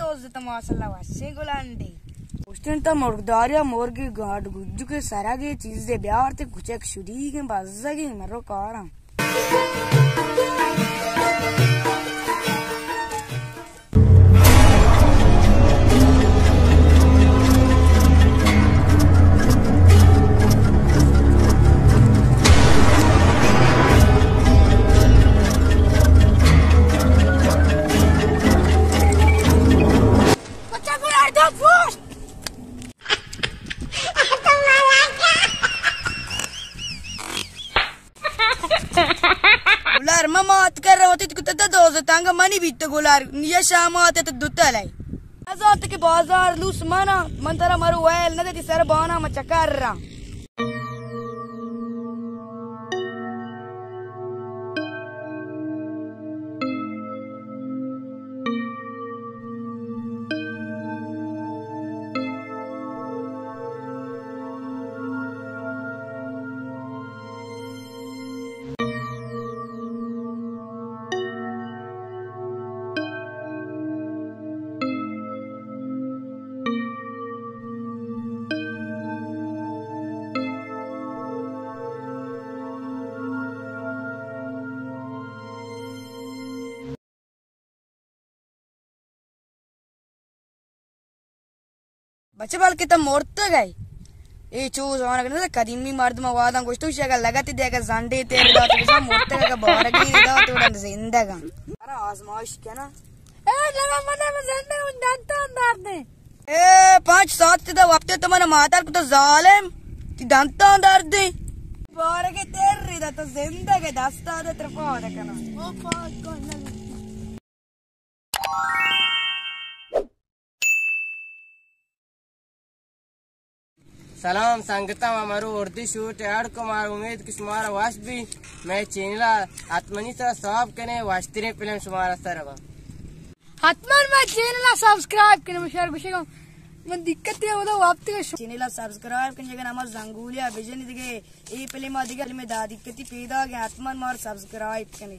دوست تو ماشاءاللہ وشیں گلانڈے۔ گوشتن تا مرگداریا مرگی گاڈ گجو کے سرگے چیزے بیارتے کچک شدیگیں بزگیں مرو کاراں۔ گلار، ما مات کر وتی تو کتا دوز تنگ منی بیت گلار، نیا شامات تو دوتل ہے۔ نزانت کہ بازار لوس مانا، من ترا مرو ویل نہ دیتی سر بانا ما چکر را۔ بچہ بلکہ تو مرتگ ئے۔ اے چو زانگ نہ قدیمی مردم واداں گوشتو شی اگر لگت دے اگر زنڈے تیر دات بزاں مرتگ اگر بارگی دات وڑا زندگاں۔ ارا آزمائش کنا۔ اے لگا منے میں زندے ان دنتان دار دے۔ اے پانچ سات تے دا وقت تو من ماتر کو تو ظالم۔ تی دنتان دار دے۔ بارگی تیر دا تو زندگ دستا دے ترپا دے کنا۔ او پاک کو نہ سلام سنگتاں، ما مرو اردی شوٹ اڈ کو، مارا امید کہ شمارا وش بی۔ مئے چینل ء حتمنی سرا ساب کنے، وشتریں فلم شمارا سر با۔ حتماً مئے چینل ء سبسکرائب کنے، مشار گوشگا من دقت ہے اودا وقت کے شو- چینل ء سبسکرائب کنے، جگہ ہما زنگولی ء بجن دگہ، اے فلم ء دگہ فلم دادی کتی پیدا گئے، حتماً مار سبسکرائب کنے۔